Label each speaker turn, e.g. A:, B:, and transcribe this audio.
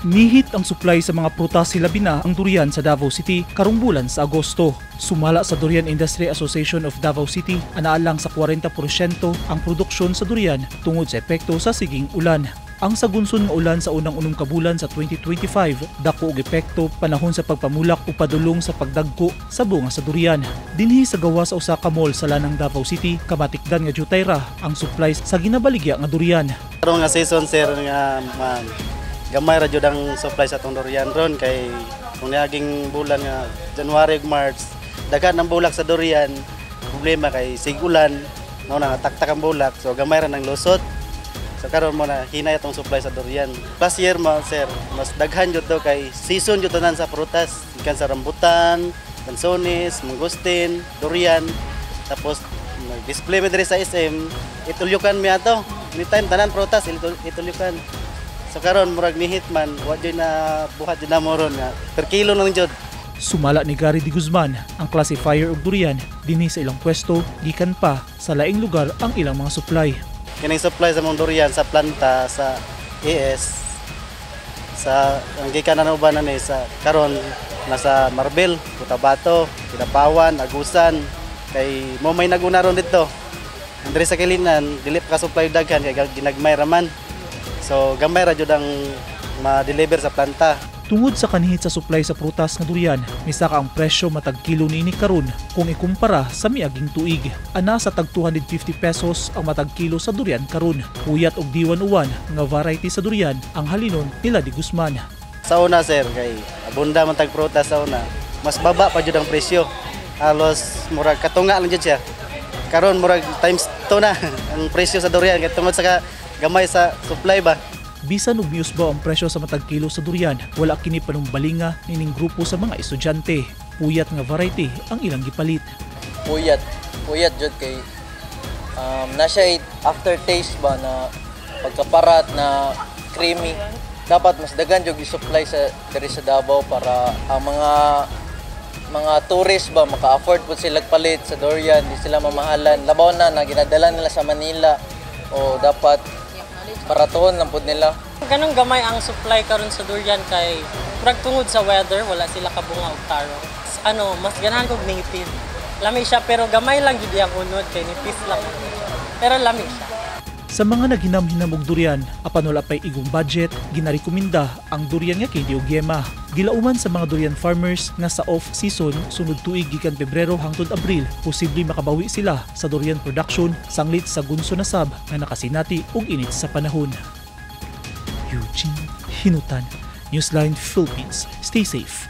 A: Nihit ang supply sa mga prutas, hilabi na ang durian sa Davao City karong bulan sa Agosto. Sumala sa Durian Industry Association of Davao City, anaa lang sa 40% ang produksyon sa durian tungod sa epekto sa siging ulan. Ang sagunson nga ulan sa unang 6 ka bulan sa 2025 dako og epekto panahon sa pagpamulak o padulong sa pagdagko sa bunga sa durian. Dinhi sa gawas sa usa ka mall sa Lanang, Davao City, kamatikdan nga jutay ra ang supply sa ginabaligya nga durian.
B: Karon nga season, sir, nga man gamay ra jud ang supply sa atong durian ron kay kung niaging bulan nga January ug March, daghan ang bulak sa durian. Problema kay sigulan mao na taktak ang bulak, so gamay ra nang lusot. So karon mo na hinay atong supply sa durian. Last year mo, sir, mas daghan jud to kay season jud tanan sa prutas, gikan sa rambutan, lansones, mangosteen, durian. Tapos nag-display mi diri sa SM, itulyukan mi ato. Anytime tanan prutas itulyukan. So karon murag nihit man, wa jud na buhat jud namo ron nga per kilo lang jud.
A: Sumala ni Gary Di Guzman, ang classifier og durian dinhi sa ilang pwesto, gikan pa sa laing lugar ang ilang mga supply.
B: Kining supply sa mong durian sa planta sa AS sa ang gikan na uban na ni sa karon nasa Marbel, Cotabato, Kidapawan, Agusan kay mo may naguna ron dito. Ang diri sa Kilinan dili pa ka supply daghan kay ginagmay ra man. So gamay ra jud ang ma-deliver sa planta.
A: Tungod sa kanihit sa supply sa prutas nga durian, misaka ang presyo matag kilo niini karon kung ikumpara sa miaging tuig. Ana sa tag 250 pesos ang matag kilo sa durian karon. Puyat og D101 nga variety sa durian ang halinon nila Di Guzman.
B: Sa una, sir, kay abunda man tag prutas sa una, mas baba pa jud ang presyo. Halos murag katunga lang jud siya. Karon murag times 2 na ang presyo sa durian kay tungod sa gamay sa supply ba.
A: Bisan og miusbaw ang presyo sa matag kilo sa durian, wala kini panumbalinga nining grupo sa mga estudyante. Puyat nga variety ang ilang gipalit.
C: Puyat. Puyat jud kay na siya aftertaste ba na pagkaparat na creamy. Dapat mas daghan jud i-supply sa diri sa Davao para ang mga tourist ba maka-afford pud sila palit sa durian, di sila mamahalan. Labaw na na ginadala nila sa Manila o dapat baratohon lang pud nila.
D: Ganong gamay ang supply karon sa durian kay murag tungod sa weather, wala sila kabunga og tarong. Ano, mas ganahan kog native. Lami siya pero gamay lang gid ang unod kay nipis lang. Pero lami siya.
A: Sa mga naghinam-hinam og durian, apan wala pay igong budget, ginarekomenda ang durian nga candy og yema. Gilauman sa mga durian farmers nga sa off-season sunod tuig gikan Pebrero hangtod Abril, posible makabawi sila sa durian production sanglit sa gunso na sab nga nakasinati og init sa panahon. Eugene Hinutan, Newsline Philippines. Stay safe.